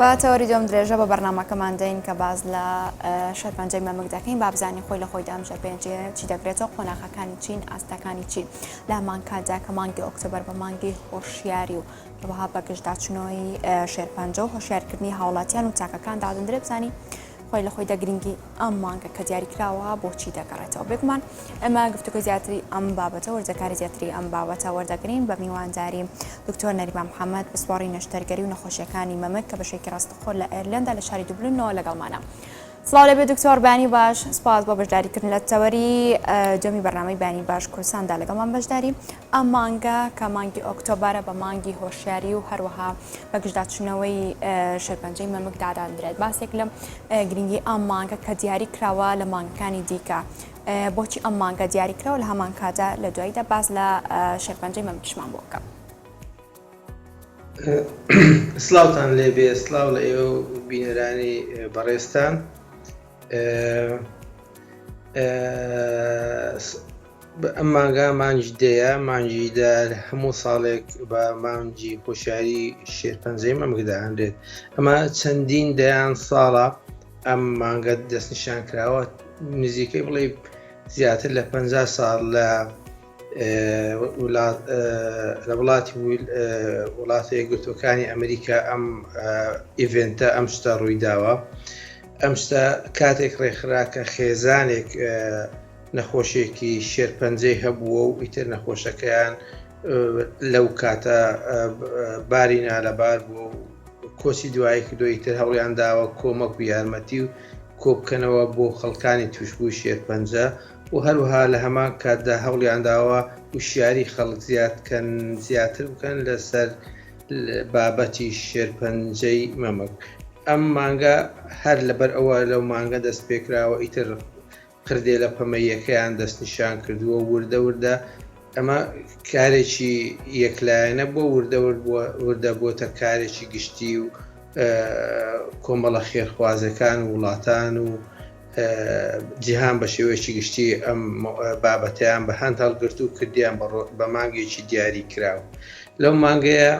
بە تەوەری دووەم درێژە بە بەرنامەکەمان دەین کە باس لە شێرپەنجەی مەمک دەکەین با بزانین خۆی لە خۆیدا ئەم شێرپەنجەیە چی دەگرێتەوە قۆناغەکانی چین ئاستەکانی چین لە هەمان کاتدا کە مانگی ئۆکتۆبەر بە مانگی هۆشیاری و هەروەها بەگژداچوونەوەی شێرپەنجە و هۆشیارکردنی هاوڵاتیان و تاکەکان دادەندرێ بزانین خۆی لە خۆیدا گرنگی ئەم مانگە کە دیاریکراوە بۆچی دەگەڕێتەوە بێگومان ئێمە گفتوگۆی زیاتری ئەم بابەتە وردەکاری زیاتری ئەم بابەتە وەردەگرین بە میوانداری دکتۆر نەریمان محەممەد پسپۆڕی نەشتەرگەری و نەخۆشیەکانی مەمک کە بەشێکی ڕاستەخۆ لە ئێرلەندا لە شاری دوبلنەوە لەگەڵمانە. سڵاو لەبێ دکتۆر بانی باش سپاس بۆ بەشداریکردن لە تەوەری دووەمی بەرنامەی بانی باش کوردستاندا لەگەڵمان بەشداری ئەم مانگە کە مانگی ئۆکتۆبەرە بە مانگی هۆشیاری و هەروەها بەگژداچوونەوەی شێرپەنجەی مەمک دادەندرێت باسێک لە گرنگی ئەم مانگە کە دیاری کراوە لە مانگەکانی دیکە بۆچی ئەم مانگە دیاری کراوە لە هەمان کاتدا لە دواییدا باس لە شێرپەنجەی مەمکیشمان بۆ بکە. سڵاوتان لێبێ سڵاو لە ئێوە و بینەرانی بەڕێزتان ئەم مانگە مانگی دەیە مانگی دە هەموو ساڵێک بە مانگی هۆشیاری شێرپەنجەی مەمک دەهەنرێت ئەمە چەندین دەیان ساڵە ئەم مانگە دەستنیشان کراوە نزیکەی بڵێ زیاتر لە 50 ساڵ لە لە وڵاتی وڵاتە یەکگرتوەکانی ئەمریکا ئەم event ە ئەم شتە ڕوویداوە ئەم شتە کاتێک ڕێکخرا کە خێزانێک نەخۆشێکی شێرپەنجەی هەبووە و ئیتر نەخۆشەکەیان لەو کاتە باری نالەبار بووە و کۆچی دوایی کردو ئیتر هەوڵیان داوە کۆمەک و یارمەتی و کۆبکەنەوە بۆ خەڵکانی توشبووی شێرپەنجە و هەروەها لە هەمان کاتدا هەوڵیان داوە وشیاری خەڵک زیاد کەن زیاتر بکەن لەسەر بابەتی شێرپەنجەی مەمک ئەم مانگە هەر لەبەر ئەوە لەو مانگە دەست پێکراوە ئیتر قردێلە پەمەییەکەیان دەستنیشان کردووە و وردە وردە ئەمە کارێکی یەکلایەنە بووە وردە وردە بۆتە کارێکی گشتی و کۆمەڵە خێرخوازەکان و وڵاتان و جیهان بە شێوەیەکی گشتی ئەم بابەتیان بە هەند هەڵگرت و کردیان بە مانگێکی دیاری کراو لەو مانگەیە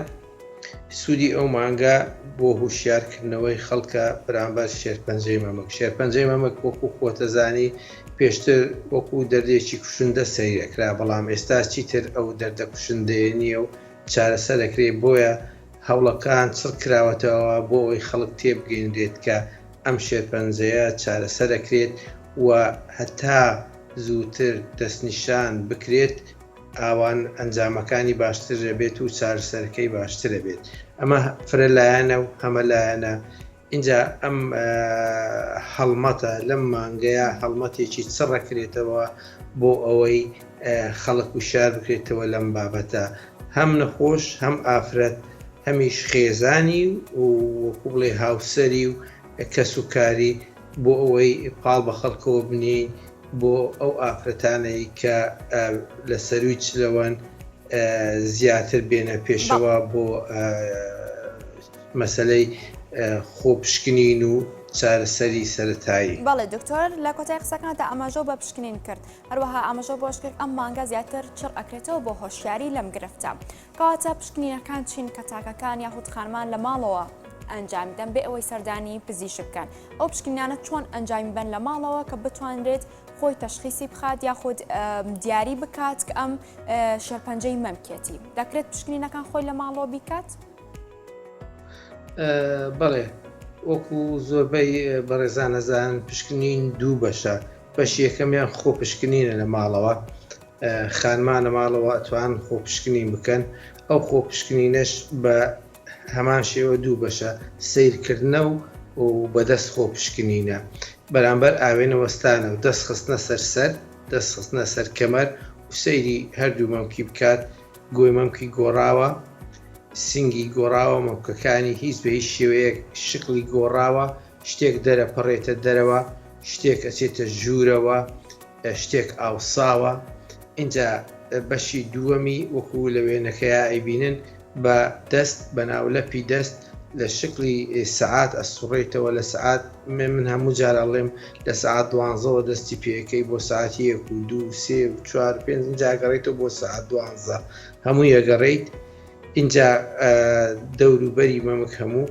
سوودی ئەو مانگە بۆ هوشیارکردنەوەی خەڵکە بەرامبەر شێرپەنجەی مەمک. شێرپەنجەی مەمک وەکو خۆتەزانی پێشتر وەکو دەردێکی کوشندە سەیرەکرا، بەڵام ئێستا چیتر ئەو دەردە کوشندەیە نییە و چارەسەرەکرێ، بۆیە هەوڵەکان چڕکراوەتەوە بۆ ئەوەی خەڵک تێبگەینرێت کە ئەم شێرپەنجەیە چارەسەرەکرێت و هەتا زووتر دەستنیشان بکرێت ئاوان ئەنجامەکانی باشتر دەبێت و چارەسەرەکەی باشتر دەبێت ئەمە فرە لایەنە و هەمە لایەنە اینجا ئەم هەڵمەتە لەم مانگەیە هەڵمەتێکی چڕەکرێتەوە بۆ ئەوەی خەڵک وشار بکرێتەوە لەم بابەتە هەم نەخۆش هەم ئافرەت هەمیش خێزانی و وەکو بڵێ هاوسەری و کەس و کاری بۆ ئەوەی پاڵ بە خەڵکەوە بنین بۆ ئەو ئافرەتانەی کە لە سەرووی چلەوەن زیاتر بێنە پێشەوە بۆ مەسەلەی خۆپشکنین و چارەسەری سەرەتایی. بەڵێ دکتۆر لە کۆتای قسەکانتا ئاماژەو بە پشکنین کرد هەروەها ئاماژەو بۆش کرد ئەم مانگە زیاتر چڕ ئەکرێتەوە بۆ هۆشیاری لەم گرفتە کەواتە پشکنینەکان چین کە تاکەکان یاخود خانمان لە ماڵەوە ئەنجامی دەن بێ ئەوەی سەردانی پزیشک بکەن ئەو پشکنینانە چۆن ئەنجامی بەن لە ماڵەوە کە بتوانرێت خۆی تەشخیسی بخات یاخود دیاری بکات کە ئەم شێرپەنجەی مەمکێتی دەکرێت پشکنینەکان خۆی لە ماڵەوە بیکات؟ بەڵێ وەکو زۆربەی بەڕێزانەزان پشکنین دوو بەشە بەش یەکەمیان خۆ پشکنینە لە ماڵەوە خانمان لە ماڵەوە ئەتوان خۆپشکنین بکەن ئەو خۆپشکنینەش بە هەمان شێوە دوو بەشە سیرکردنە و و بەدەست خۆپشکنینە بەرامبەر ئاوێنە وەستانە و دەست خستنە سەر سەر دەست خستنە سەر کەمەر و سەیری هەردوو مەمکی بکات گۆی مەمکی گۆڕاوە سنگی گۆڕاوە مەمکەکانی هیچ بە هیچ شێوەیەک شکڵی گۆڕاوە شتێک دەرەپەڕێتە دەرەوە شتێک ئەچێتە ژوورەوە شتێک ئاوساوە ئینجا بەشی دووەمی وەکو لە وێنەکەیا ئەیبینن بە دەست بە ناولەپی دەست لە شکلی سەعات ئەسوڕێتەوە لە سەعات من هەموو جار ئەڵێم لە سەعات دوانزەوە دەستی پێەکەی بۆ ساعت یەک و دوو سێ و چوار پێنج اینجا گەڕێتەوە بۆ سەعات دوانزە هەموو یەگەڕێیت اینجا دەوروبەری مەمک هەموو.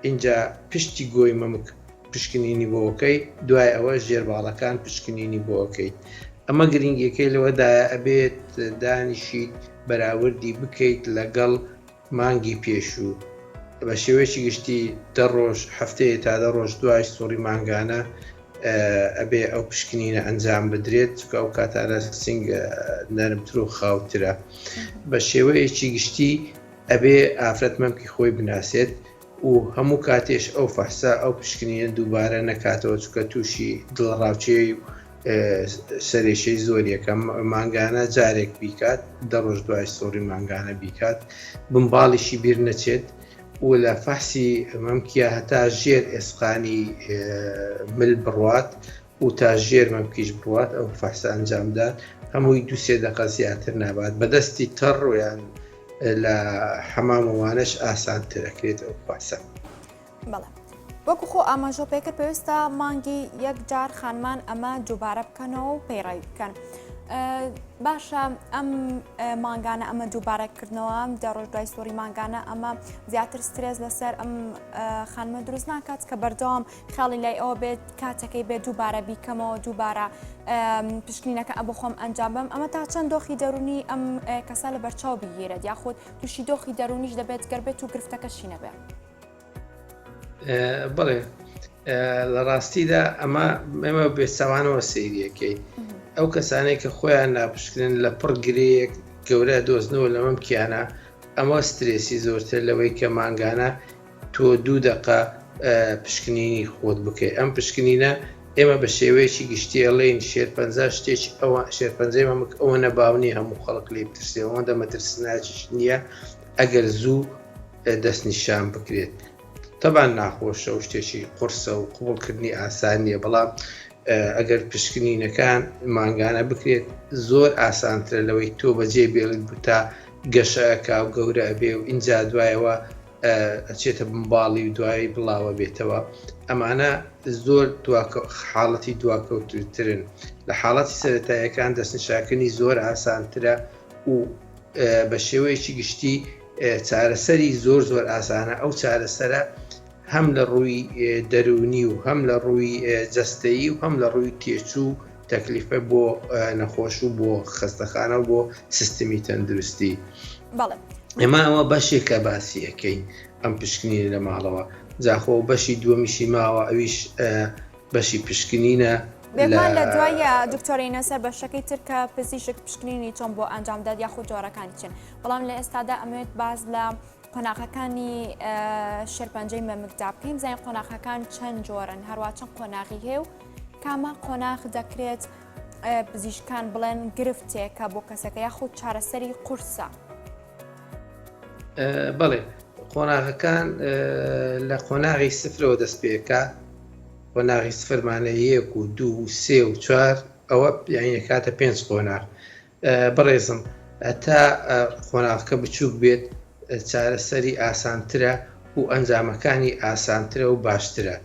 ئینجا پشتی گۆی مەمک پشکنینی بۆ ئەکەی دوای ئەوە ژێر باڵەکان پشکنینی بۆ ئەکەیت ئەمە گرنگیەکەی لەوەدایە ئەبێت دانیشیت بەراوردی بکەیت لەگەڵ مانگی پێشوو بە شێوەیەکی گشتی دە ڕۆژ هەفتەیە تا دە ڕۆژ دوای سوڕی مانگانە ئەبێ ئەو پشکنینە ئەنجام بدرێت چونکە ئەو کاتانە سینگ نەرمتر و خاوترە بە شێوەیەکی گشتی ئەبێ ئافرەت مەمکی خۆی بناسێت و هەموو کاتێش ئەو فەحسە ئەو پشکنینە دووبارە نەکاتەوە چونکە تووشی دڵەڕاوکێی و سەرێشەی زۆر یەکەم مانگانە جارێک بیکات دە ڕۆژ دوای سوڕی مانگانە بیکات بنباڵیشی بیر نەچێت و لە فەحسی مەمکیا هەتا ژێر ئێسقانی مل بڕوات و تا ژێر مەمکیش بڕوات ئەو فەحسە ئەنجام بدات هەمووی دوو سێ دەقە زیاتر نابات بەدەستی تەڕ یان لە حەمامەوانەش ئاسانتر ئەکرێت ئەو فەحسە. بەڵێ وەکو خۆ ئاماژە پێکرد پێویستە مانگی یەک جار خانمان ئەمە دووبارە بکەنەوە و پەیڕەوی بکەن. باشە ئەم مانگانە ئەمە دووبارەکردنەوە دە ڕۆژ دوای سوڕی مانگانە ئەمە زیاتر سترێس لەسەر ئەم خانمە دروست ناکات کە بەردەوام خاڵی لای ئەوە بێت کاتەکەی بێت دووبارە بیکەمەوە دووبارە پشکنینەکە ئە بۆ خۆم ئەنجام بم ئەمە تا چەند دۆخی دەرونی ئەم کەسە لە بەرچاو بگیرێت یاخود تووشی دۆخی دەرونیش دەبێت گەر بێت و گرفتەکەشی نەبێت. بڵێ لە ڕاستیدا ئەمە ئێمە بێچوانەوە سەیریەکەی ئەو کەسانەی کە خۆیان ناپشکنن لە پڕ گرەیەک گەورە دۆزنەوە لە مەمکیانە ئەمە سترێسی زۆرتر لەوەی کە مانگانە تۆ دوو دەقە پشکنینی خۆت بکەیت ئەم پشکنینە ئێمە بە شێوەیەکی گشتی ئەڵێین شێرپەنجە شتێکی ئەوە شێرپەنجەی مەمک ئەوە نەباو نییە هەموو خەڵک لێی بترسێ ئەوەندە مەترسناکیش نییە ئەگەر زوو دەستنیشان بکرێت تەبان ناخۆشە و شتێکی قورسە و قبوڵکردنی ئاسان نییە بەڵام ئەگەر پشکنینەکان مانگانە بکرێت زۆر ئاسانترە لەوەی تۆ بەجێ بێڵیت بتا گەشە ئەکا و گەورە ئەبێ و ئینجا دوایەوە ئەچێتە بنباڵی و دوایی بڵاوە بێتەوە ئەمانە زۆر حاڵەتی دواکەوتوترن لە حاڵەتی سەتایەکان دەستنیشاکردنی زۆر ئاسانترە و بە شێوەیەکی گشتی چارەسەری زۆر زۆر ئاسانە ئەو چارەسەرە هەم لە ڕووی دەروونی و هەم لە ڕووی جەستەیی و هەم لە ڕووی تێچوو تەکلیفە بۆ نەخۆش و بۆ خەستەخانە و بۆ سیستمی تەندروستی. بەڵێ. ئێمە ئەوە بەشێکە باسی ئەکەین ئەم پشکنینە لە ماڵەوە جاخۆ بەشی دووەمیشی ماوە ئەویش بەشی پشکنینە بێگومان لە دوای دکتۆرینە سەر بەشەکەی تر کە پزیشک پشکنینی چۆن بۆ ئەنجام داد یاخود جۆرەکانی چین بەڵام لە ئێستادا ئەمەوێت باز لە قۆناغەکانی شێرپەنجەی مەمکدا بکەین بزانین قۆناغەکان چەند جۆرن هەروە چەند قۆناغی هەیە و کامە قۆناغ دەکرێت پزیشکان بڵێن گرفتێکە بۆ کەسەکە یاخود چارەسەری قورسە. بەڵێ قۆناغەکان لە قۆناغی سفرەوە دەست پێکا قۆناغی سفرمانە یەک و دوو و سێ و چوار ئەوە یعنی کاتە پێنج قۆناغ بەڕێزم هەتا قۆناغەکە بچووک بێت چارەسەری ئاسانترە و ئەنجامەکانی ئاسانترە و باشترە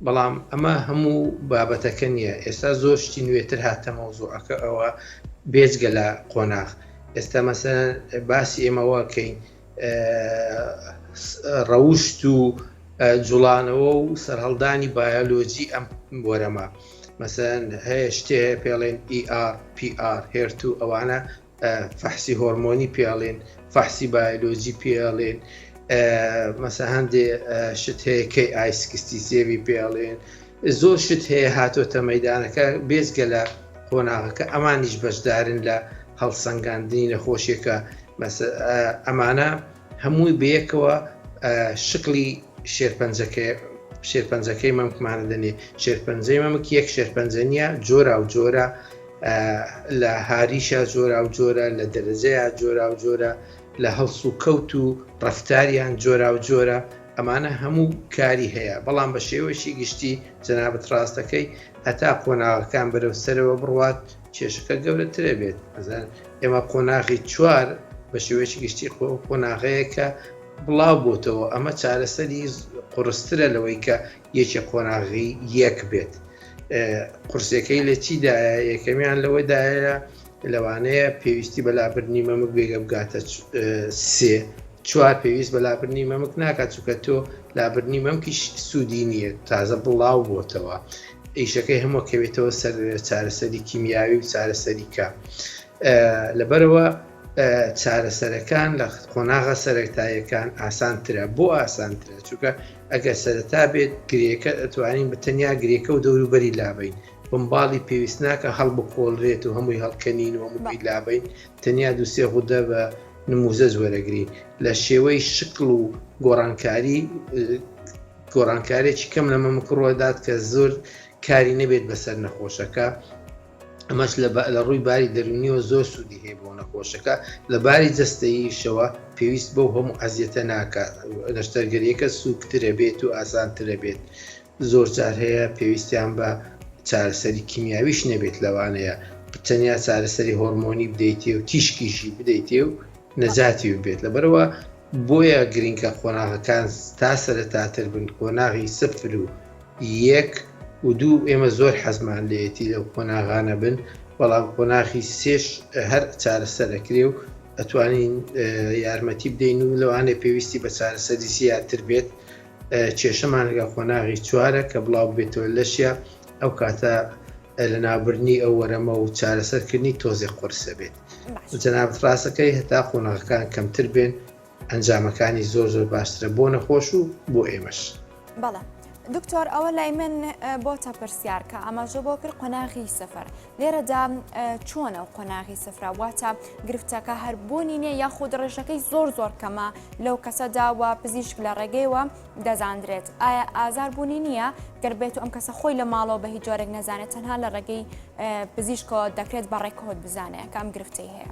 بەڵام ئەمە هەموو بابەتەکە نییە ئێستا زۆر شتی نوێتر هاتە مەوزوعەکە ئەوە بێجگە لە قۆناغ ئێستا مەسەن باسی ئێمەوە کەین ڕەوشت و جوڵانەوە و سەرهەڵدانی بایۆلۆجی ئەم وەرەمە مەسەن هەیە شتێ هەیە پێڵێن ER PR HER2 ئەوانە فەحسی هۆرمۆنی پێڵێن فەحسی بایۆلۆجی پێڵێن مەسە هەندێ شت هەیە Ki sixty seven پێڵێن زۆر شت هەیە هاتۆتە مەدانەکە بێجگە لە قۆناغەکە ئەمانیش بەشدارن لە هەڵسەنگاندنی نەخۆشیەکە ئەمانە هەمووی بەیەکەوە شکڵی شێرپەنجەکەی شێرپەنجەکەی مەمکمانە دەنێ شێرپەنجەی مەمک یەک شێرپەنجە نییە جۆرا و جۆرە لە هاریشە جۆرا و جۆرە لە دەرەجەیە جۆرا و جۆرە لە هەڵس و کەوت و ڕفتاریان جۆرا و جۆرە ئەمانە هەموو کاری هەیە بەڵام بە شێوەیەکی گشتی جەنابت ڕاستەکەی هەتا قۆناغەکان بەرەو سەرەوە بڕوات کێشەکە گەورەترە بێت ئەزان ئێمە قۆناغی چوار بە شێوەیەکی گشتی قۆناغەیە کە بڵاو بۆتەوە ئەمە چارەسەری قورسترە لەوەی کە یەکێ قۆناغی یەک بێت قورسەکەی لە چیدایە یەکەمیان لەوەدایە لەوانەیە پێویستی بە لابردنی مەمک بێگە بگاتە سێ چوار پێویست بە لابردنی مەمک ناکات چونکە تۆ لابردنی مەمکیش سوودی نییە تازە بڵاو بۆتەوە ئیشەکەی هەموو کەوێتەوە سەر چارەسەری کیمیاوی و چارەسەری کە لەبەرەوە چارەسەرەکان لە قۆناغە سەرەتاییەکان ئاسانترە بۆ ئاسانترە چونکە ئەگەر سەرەتا بێت گرێکە ئەتوانین بە تەنیا گرێکە و دەوروبەری لابین بمباڵی پێویست ناکە هەڵبکۆڵرێت و هەمووی هەڵکەنین و هەمووی لابین تەنیا دووسێ غودە بە نموزەج وەرەگرین لە شێوەی شکڵ و گۆڕانکاری گۆڕانکارێکی کەم لە مەمک ڕوەدات کە زۆر کاری نەبێت بەسەر نەخۆشەکە ئەمەش لە ڕووی باری دەرونیەوە زۆر سوودی هەیە بۆ نەخۆشەکە لە باری جەستەییشەوە پێویست بەو هەموو ئەزیەتە ناکات نەشتەرگەریەکە سووکترە بێت و ئاسانترە بێت زۆر جار هەیە پێویستیان بە چارەسەری کیمیاویش نەبێت لەوانەیە تەنیا چارەسەری هۆرمۆنی بدەیتێ و تیشکیشی بدەیتێ و نەجاتی بێت لەبەرەوە بۆیە گرنگە قۆناغەکان تا سەرەتاتر بن قۆناغی سفر و یەک و دوو ئێمە زۆر حەزمان لێیەتی لەو قۆناغانە بن بەڵام قۆناغی سێش هەر چارەسەرەکرێ و ئەتوانین یارمەتی بدەین و لەوانەیە پێویستی بە چارەسەری زیاتر بێت کێشەمان لەگەڵ قۆناغی چوارە کە بڵاو بێتەوە لەشیا ئەو کاتە لە ناوبردنی ئەو وەرەمە و چارەسەرکردنی تۆزێک قورسە بێت جەنابت ڕاستەکەی هەتا قۆناغەکان کەمتر بێن ئەنجامەکانی زۆر زۆر باشترە بۆ نەخۆش و بۆ ئێمەش. بەڵێ دکتۆر ئەوە لای من بۆتە پرسیار کە ئاماژە بۆ کرد قۆناغی سفر لێرەدا چۆنە و قۆناغی سفرە واتە گرفتەکە هەر بوونی نیە یاخود ڕێژەکەی زۆر زۆر کەمە لەو کەسەدا و پزیشک لە ڕێگەیەوە دەزاندرێت ئایا ئازار بوونی نییە گەر بێت و ئەم کەسە خۆی لە ماڵەوە بە هیچ جۆرێک نەزانێت تەنها لە ڕێگەی پزیشکەوە دەکرێت بە ڕێکەوت بزانێت کە ئەم گرفتەی هەیە.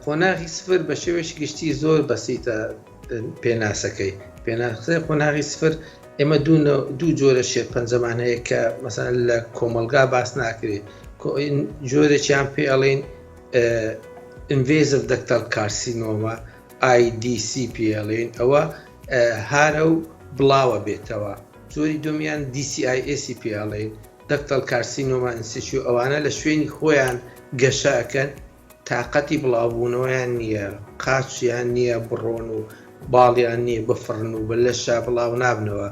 قۆناغی سفر بە شێوەیەکی گشتی زۆر بەسیتە پێناسەکەی پێناسەی قۆناغی سفر ئێمە دوو جۆرە شێرپەنجەمان هەیە کە مەسەن لە کۆمەلگا باس ناکرێت جۆرێکیان پێ ئەڵێن invasive ductal carcinoma IDC پێڵێن ئەوە هارە و بڵاوە بێتەوە جۆری دومیان DCIS پێڵێن ductal carcinoma in situ ئەوانە لە شوێنی خۆیان گەشە ئەکەن تاقەتی بڵاوبوونەوەیان نییە قاچیان نییە بڕۆن و باڵیان نییە بفڕن و بە لەشا بڵاو نابنەوە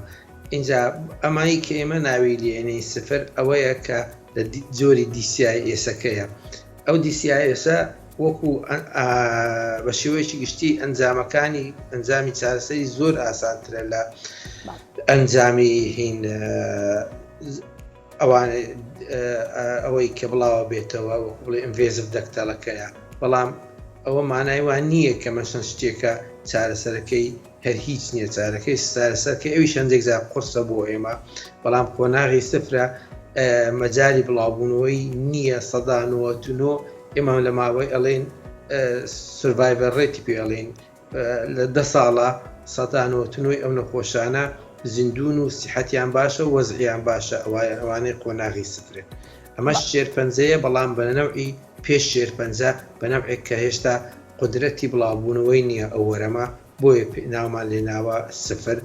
ئینجا ئەمای کە ئێمە ناوی لێنەی سفر ئەوەیە کە لە جۆری DCIS ەکەیە ئەو DCIS ە وەکو بە شێوەیەکی گشتی ئەنجامەکانی ئەنجامی چارەسەری زۆر ئاسانترە لە ئەنجامی هین ئەوان ئەوەی کە بڵاوە بێتەوە وەکو بڵێ invasive ductal ەکەیە بەڵام ئەوە مانای وان نییە کە مەسەن شتێکە چارەسەرەکەی هەر هیچ نییە چارەکەی چارەسەرکە ئەویش هەندێک جار قورسە بۆ ئێمە بەڵام قۆناغی سفرە مەجای بڵاوبوونەوەی نییە 99% ئێمە لە ماوەی ئەڵێن survival rate ی پێ ئەڵێن لە دە ساڵە 99% ئەو نەخۆشانە زیندون و سیحەتیان باشە و وەزعیان باشە ئەوایە ئەوانەی قۆناغی سفرن ئەمەش شێرپەنجەیە بەڵام بە نەوعی پێش شێرپەنجە بە نەوعێک کە هێشتا قودرەتی بڵاوبوونەوەی نییە ئەو وەرەمە بۆیە ناومان لێناوە سفر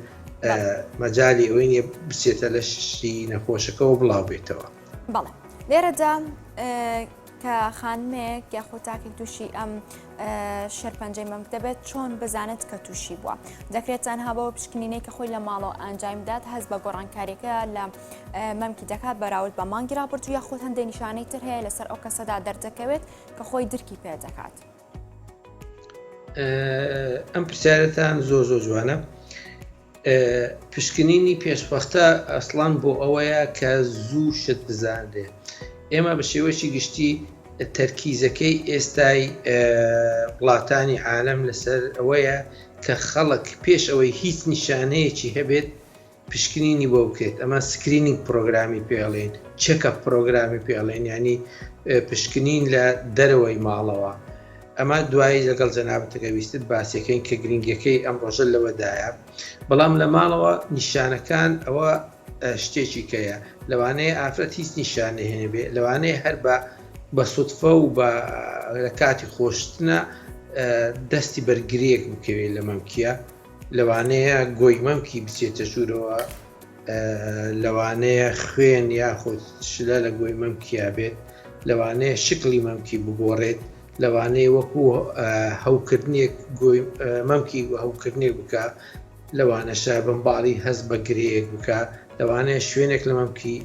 مەجالی ئەوەی نییە بچێتە لەشی نەخۆشەکەەوە بڵاو بێتەوە. بەڵێ لێرەدا کە خانمێک یاخۆ تاکێک تووشی ئەم شێرپەنجەی مەمک دەبێت چۆن بزانێت کە تووشی بووە دەکرێت تەنها بەوە پشکنینەی کە خۆی لە ماڵەوە ئەنجامی دات هەست بە گۆڕانکاریەکە لە مەمکی دەکات بەراورد بە مانگی ڕابردوو یاخود هەندێک نیشانەی تر هەیە لەسەر ئەو کەسەدا دەردەکەوێت کە خۆی درکی پێ دەکات. ئەم پرسیارەتان زۆر زۆر جوانە پشکنینی پێشوەختە ئەسڵان بۆ ئەوەیە کە زوو شت بزانرێ ئێمە بە شێوەیەکی گشتی تەرکیزەکەی ئێستای وڵاتانی عالم لەسەر ئەوەیە کە خەڵک پێش ئەوەی هیچ نیشانەیەکی هەبێت پشکنینی بۆ بکرێت ئەمە screening پرۆگرامی پێڵێن checkup پرۆگرامی پێڵێن ینی پشکنین لە دەرەوەی ماڵەوە ئەمە دوایی لەگەڵ جەنابتەکە ویستت باسیەکەین کە گرنگەکەی ئەم ڕۆژە لەوەدایە بەڵام لە ماڵەوە نیشانەکان ئەوە شتێکی کەیە لەوانەیە ئافرەت هیچ نیشانە هێنێ بێ لەوانەیە هەر بە بە سوتفە و بە لە کاتی خۆشتنە دەستی بەرگریەک بکەوێت لە مەمکیە لەوانەیە گۆی مەمکی بچێتە ژوورەوە لەوانەیە خوێن یاخود شلە لە گۆی مەمکیا بێت لەوانەیە شکلی مەمکی بگۆڕێت. لەوانەیە وەکو هەوکردنێک گۆی مەمکی هەوکردنێک بکە لەوانەشە بمباڵی هەست بە گرەیەک بکە لەوانەیە شوێنێک لە مەمکی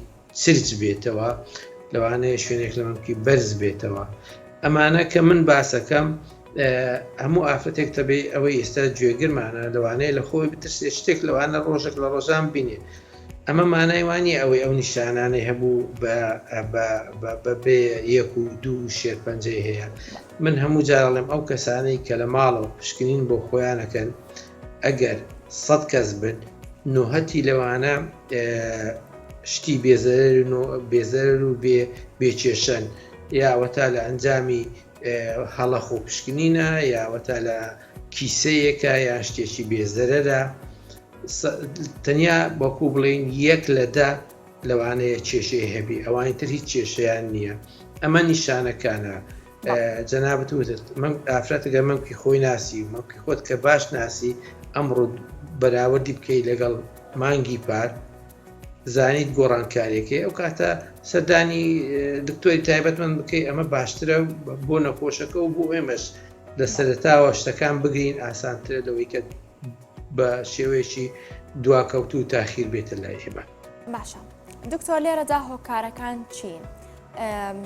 چرچ بێتەوە لەوانەیە شوێنێک لە مەمکی بەرز بێتەوە ئەمانە کە من باسەکەم هەموو ئافرەتێک تەبێ ئەوەی ئێستا گوێگرمانە لەوانەیە لە خۆی بترسێ شتێک لەوانە ڕۆژێک لە ڕۆژان بینێ ئەمە مانای وانە ئەوەی ئەو نیشانانەی هەبوو بە بێ یەک و دوو شێرپەنجەی هەیە من هەموو جارڵێم ئەو کەسانەی کە لە ماڵەوە پشکنین بۆ خۆیانەکەن ئەگەر سەد کەس بن نۆهەتی لەوانە شتی بێزەرن و بێزەرەر و بێ بێکێشەن یاوەتا لە ئەنجامی هەڵە خۆ پشکنینە یاوەتا لە کیسەیەکە یان شتێکی بێزەرەرە تەنیا وەکو بڵین یەک لە دە لەوانەیە کێشەی هەبی ئەوانی تر هیچ کێشەیان نییە ئەمە نیشانەکانە جەنابت وتت من ئافرەتەگە مەمکی خۆی ناسی و مەمکی خۆت کە باش ناسی ئەمڕۆ بەراوردی بکەی لەگەڵ مانگی پار زانیت گۆڕانکاریەکەی ئەو کاتە سەردانی دکتۆری تایبەتمەند بکەی ئەمە باشترە بۆ نەخۆشەکە و بۆ ئێمەش لە سەرتاوە شتەکان بگرین ئاسانترە لەوەی کە بە شێوەیەکی دواکەوتوو و تاخیر بێتە لای ئێمە. باشە دکتۆر لێرەدا هۆکارەکان چین؟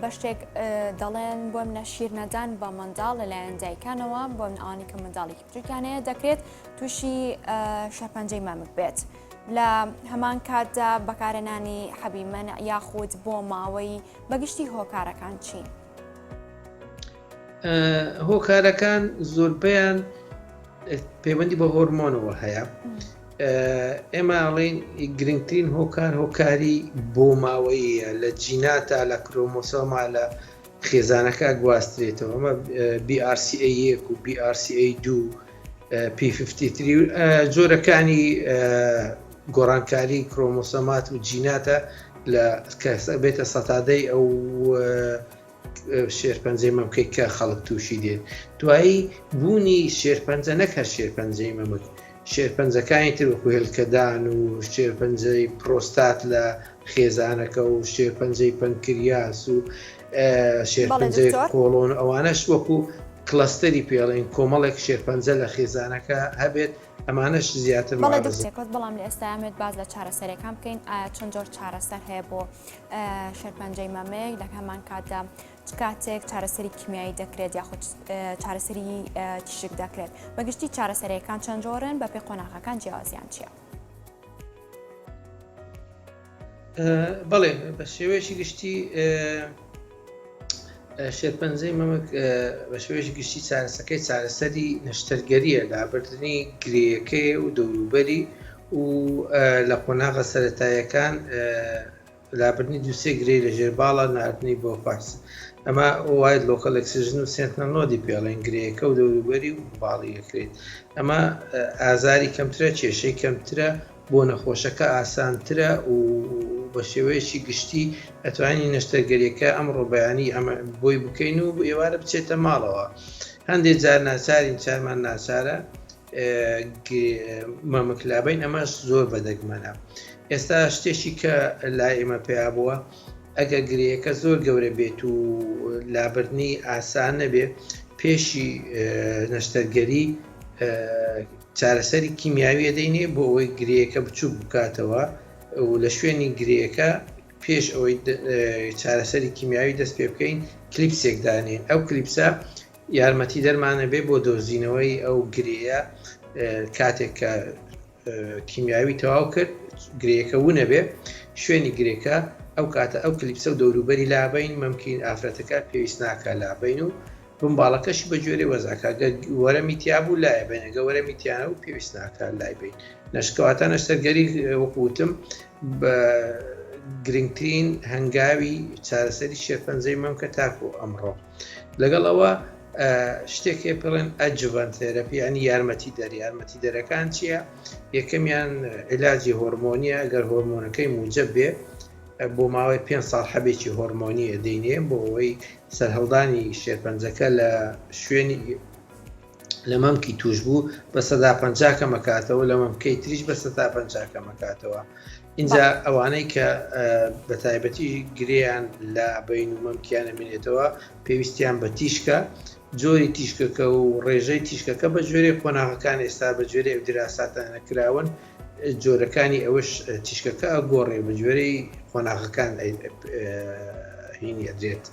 بە شتێک دەڵێن بۆ منە شیر نەدان بە منداڵ لەلایەن دایکانەوە بۆ من ئەوانی کە منداڵێکی بچووکیان هەیە دەکرێت تووشی شەرپەنجەی مەمک بێت. لە هەمان کاتدا بەکارهێنانی حەبی مەنع یاخود بۆ ماوەی بەگشتی هۆکارەکان چین؟ هۆکارەکان زۆربەیان پەیوەندی بە هۆرمۆنەوە هەیە ئێمە ئەڵێن گرنگترین هۆکار هۆکاری بۆ ماوەیە لە جیناتا لە کرۆمۆسۆما لە خێزانەکە گواسترێتەوە ئەمە BRCA یەک و BRCA دوو P53 جۆرەکانی گۆڕانکاری کرۆمۆسۆمات و جیناتە لە بێتە سەتادەی ئەو شێرپەنجەی مەمکەی کە خەڵک تووشی دێت دوایی بوونی شێرپەنجە نەک هەر شێرپەنجەی مەمک شێرپەنجەکانی تر وەکو هێلکەدان و شێرپەنجەی پرۆستات لە خێزانەکە و شێرپەنجەی پەنکریاس و شێرپەنجەی قۆڵۆن ئەوانەش وەکو cluster ی پێڵین کۆمەڵێک شێرپەنجە لە خێزانەکە هەبێت ئەمانەش زیاتر بەڵام لە ئێستا ئەمێت باز لە چارەسەرەکان بکەین ئایا چەند جۆر چارەسەر هەیە بۆ شێرپەنجەی مەمک لە هەمان کاتدا چ کاتێک چارەسەری کیمیایی دەکرێت یاخود چارەسەری تیشک دەکرێت بەگشتی چارەسەرەکان چەند جۆرن بە پێی قۆناغەکان جیاوازیان چییە؟ بەڵێ بە شێوەیەکی گشتی شێرپەنجەی مەمک بە شێوەیەکی گشتی چارەسەکەی چارەسەری نەشتەرگەریە لابردنی گرێیەکەی و دەوروبەری و لە قۆناغە سەتایەکان لابردنی دوو سێ گرێی لە ژێر باڵا ناردنی بۆ فەحس ئەمە wide local excision و sentinel node ی پێڵێن گرێیەکە و دەوروبەری و باڵی ئەکرێت ئەمە ئازاری کەمترە کێشەی کەمترە بۆ نەخۆشەکە ئاسانترە و بە شێوەیەکی گشتی ئەتوانین نەشتەرگەریەکە ئەمڕۆ بەیانی ئەمە بۆی بکەین و ئێوارە بچێتە ماڵەوە هەندێک جار ناچارین چارمان ناچارە مەمک لابەین ئەمەش زۆر بەدەگمەنە ئێستا شتێکی کە لای ئێمە پیا بووە ئەگەر گرێیەکە زۆر گەورە بێت و لابردنی ئاسان نەبێ پێشی نەشتەرگەری چارەسەری کیمیاویە دەینێ بۆ ئەوەی گرێیەکە بچوک بکاتەوە و لە شوێنی گرێیەکە پێش ئەوەی چارەسەری کیمیاوی دەست پێ بکەین clips ێک دانێن ئەو clips ە یارمەتی دەرمانە بێ بۆ دۆزینەوەی ئەو گرێیە کاتێک کە کیمیاوی تەواو کرد گرێیەکە ونەبێ شوێنی گرێکە ئەو کاتە ئەو clips ە و دەوروبەری لابین مەمکین ئافرەتەکە پێویست ناکە لابین و بمباڵەکەشی بە گوێرەی وەزعەکە گەر وەرەمی تیابوو لایە بین گە وەرەمی تیانە و پێویست ناکە لای بین نەشکەواتە نەشتەرگەری وەکو وتم بە گرنگترین هەنگاوی چارەسەری شێرپەنجەی مەمکە تاکو ئەمڕۆ لەگەڵ ئەوە شتێک هەیە پێڵێن adjuvant therapy ینی یارمەتی دەر یارمەتی دەرەکان چییە یەکەمیان علاجی هۆرمۆنیە ئەگەر هۆرمۆنەکەی موجب بێ بۆ ماوەی پێ ساڵ حەبێکی هۆرمۆنی ئەدەینێ بۆ ئەوەی سەرهەڵدانی شێرپەنجەکە لە شوێنی لە مەمکی توش بوو بە 50 کەمەکاتەوە لە مەمکەی تریش بە 50 کەمەکاتەوە ئینجا ئەوانەی کە بە تایبەتی گرێیان لە بین و مەمکیان ئەمێنێتەوە پێویستیان بە تیشکە. جۆری تیشکەکە و ڕێژەی تیشکەکە بە جۆرەی قۆناغەکان ئێستا بە جۆرەی ئەو دیراساتانە کراون جۆرەکانی ئەوەش تیشکەکە ئەگۆڕێ بە جۆرەی قۆناغەکان هینی ئەدرێت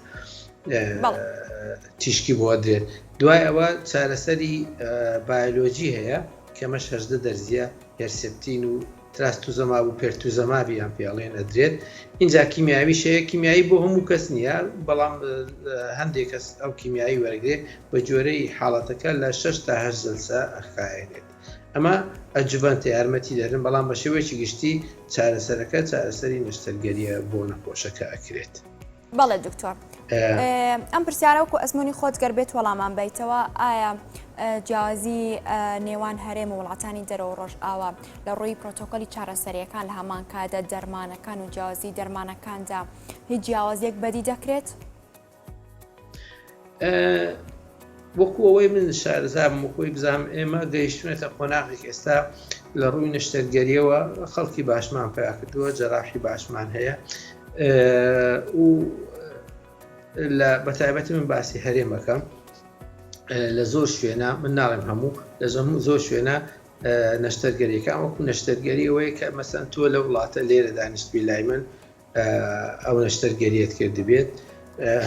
تیشکی بۆ ئەدرێت دوای ئەوە چارەسەری بایۆلۆجی هەیە کەمەش هەژدە دەرزیە هێرسپتین و تراستوزەماب و پێرتوزەمابیان پێڵێن ئەدرێت اینجا کیمیاویش هەیە کیمیایی بۆ هەموو کەس نییە بەڵام هەندێک کەس ئەو کیمیایی وەرگێ بە جۆرەی حاڵەتەکە لە 6 تا 8 جلسە ئەخایەنێت ئەمە adjuvant ە یارمەتی دەرن بەڵام بە شێوەیەکی گشتی چارەسەرەکە چارەسەری نەشتەرگەریە بۆ نەخۆشەکە ئەکرێت. بەڵێ دکتۆر ئەم پرسیارە وەکو ئەزمموی خۆت گەر بێت وەڵامان بیتەوە ئایا جیاوازی نێوان هەرێم و وڵاتانی دەرەوە ڕۆژئاوا لە ڕووی پرۆتۆکۆلی چارەسەریەکان لە هەمان کاتدا دەرمانەکان و جیاوازی دەرمانەکاندا هیچ جیاوازیەک بەدی دەکرێت؟ وەکو ئەوەی من شارەزام وەکوی بزانام ئێمە گەیشتونەتە قۆناغێک ئێستا لە ڕووی نەشتەرگەریەوە خەڵکی باشمان پیا کردووە جەراحی باشمان هەیە و لە بەتایبەتی من باسی هەرێمەکەم لە زۆر شوێنە من ناڵێم هەموو لە زۆر شوێنە نەشتەرگەریەکان وەکو نەشتەرگەری ئەوەیە کە مەسەن تۆ لە وڵاتە لێرە دانیشتبی لای من ئەو نەشتەرگەریت کردبێت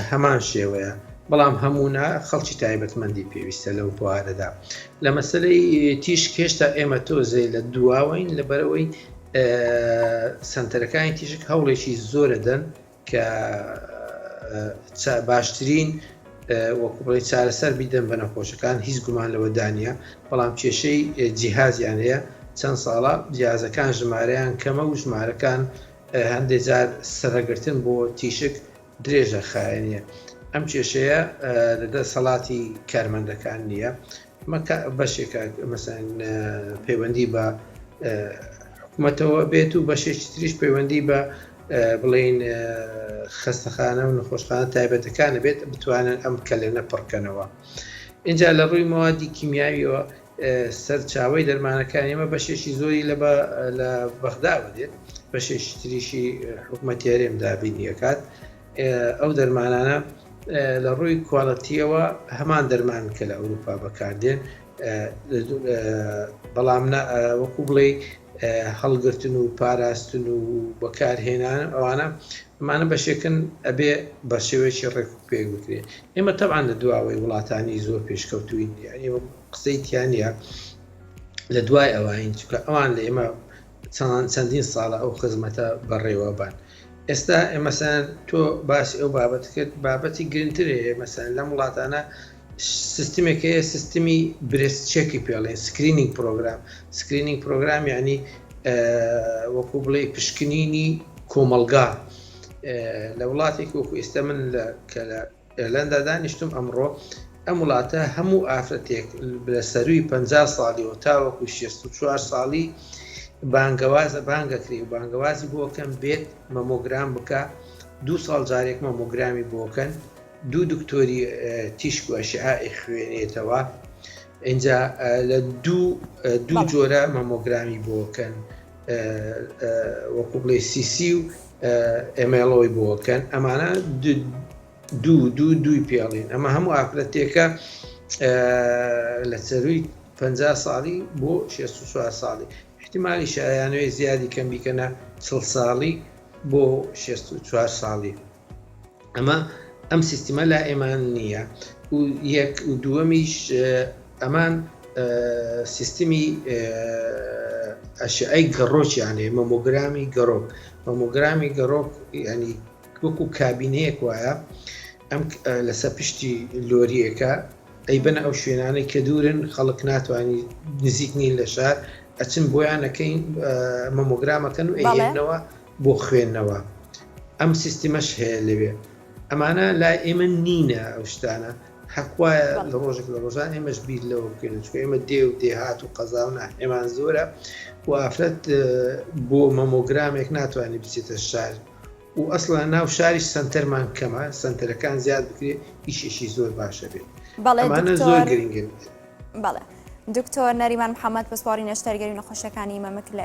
هەمان شێوەیە بەڵام هەموونا خەڵکی تایبەتمەندی پێویستە لەو بوارەدا لە مەسلەی تیشک هێشتا ئێمە تۆزێ لە دواوەین لەبەرەوەی سنتەرەکانی تیشک هەوڵێکی زۆرە دەن کە باشترین وەکو بڵێ چارەسەر بیدەن بە نەخۆشەکان هیچ گومان لەوەدانە بەڵام کێشەی جیهازیان هەیە چەند ساڵە جیازەکان ژمارەیان کەمە و ژمارەکان هەندێک جار سەرەگرتن بۆ تیشک درێژە خایەنیە ئەم کێشەیە لە دەسەڵاتی کارمەندەکان نییە بەشێکە مەسەن پەیوەندی بە حکوومەتەوە بێت و بەشێکی تریش پەیوەندی بە بڵین خەستەخانە و نەخۆشخانە تایبەتەکانە بێت بتوانن ئەم کەلێنە پڕکەنەوە اینجا لە ڕووی مەوادی کیمیاویەوە سەرچاوەی دەرمانەکانی ئێمە بەشێکی زۆری لە لە بەغداوە دێت بەشێکی تریشی حکومەتی هەرێم دابینی ئەکات ئەو دەرمانانە لە ڕووی quality یەوە هەمان دەرمان کە لە ئەوروپا بەکاردێن بەڵام وەکو بڵێ هەڵگرتن و پاراستن و بەکارهێنان ئەوانە ئەمانە بەشێکن ئەبێ بە شێوەیەکی ڕێک و پێک بکرێت ئێمە تەبعەن لە دواوەی وڵاتانی زۆر پێشکەوتوین یعنی قسەی تیا نییە لە دوای ئەوین چونکە ئەوان لە ئێمە چەندین ساڵە ئەو خزمەتە بەڕێوەبان ئێستا ئێمەسەن تۆ باسی ئەو بابەت کرد بابەتی گرنگتر هەیە مەسەن لەم وڵاتانە سیستمێک هەیە سیستمی breast check ی پێڵێن screening program screening program یعنی وەکو بڵێ پشکنینی کۆمەڵگا لە وڵاتێک وەکو ئێستا من لە کە لە ئێرلەندا دانیشتم ئەمڕۆ ئەم وڵاتە هەموو ئافرەتێک لە سەروی 50 ساڵیەوە تاوەکو 64 ساڵی بانگەوازە بانگەکرێ و بانگەوازی بۆکەن بێت مەمۆگرام بکە دوو ساڵ جارێک مەمۆگرامی بۆکەن دوو دکتۆری تیشک و ئەشعە ئەیخوێنێتەوە ئینجا لە دوو دوو جۆرە مەمۆگرامی بۆکەن وەکو بڵێ سیسی و ئێمێڵۆی بۆکەن ئەمانە دوو دوو دووی پێڵین ئەمە هەموو ئافرەتێکە لە سەروی 50 ساڵی بۆ 64 ساڵی احتیمالی شایانەوەی زیادی کەم بیکەنە 40 ساڵی بۆ 64 ساڵی ئەمە ئەم سیستمە لا ئێمان نییە و یەک و دووەمیش ئەمان سیستمی ئەشعەی گەڕۆکیان هەیە مەمۆگرامی گەڕۆک مەمۆگرامی گەڕۆک ینی وەکو کابینەیەک وایە ئەم لەسەر پشتی لۆریەکە ئەیبەنە ئەو شوێنانەی کە دوورن خەڵک ناتوانانی نزیک نین لە شار ئەچن بۆیانەکەین مەمۆگرامەکەن و ئەیهێنەوە بۆ خوێندنەوە ئەم سیستمەش هەیە لەوێ ئەمانە لای ئێمە نینە ئەو شتانە حەق وایە لە ڕۆژێک لە ڕۆژان ئێمەش بیر لەوە بکەین چونکە ئێمە دێ و دێهات و قەزا و ناحیەمان زۆرە و ئافرەت بۆ مەمۆگرامێک ناتوانێت بچێتە شار و ئەسڵا ناو شاریش سەنتەرمان کەمە سەنتەرەکان زیاد بکرێت ئیشێکی زۆر باشە بێت بەڵێ ئەمانە زۆر دکتۆر گرنگن بەڵێ دکتۆر نەریمان محەممەد پسپۆڕی نەشتەرگەری نەخۆشیەکانی مەمک لە.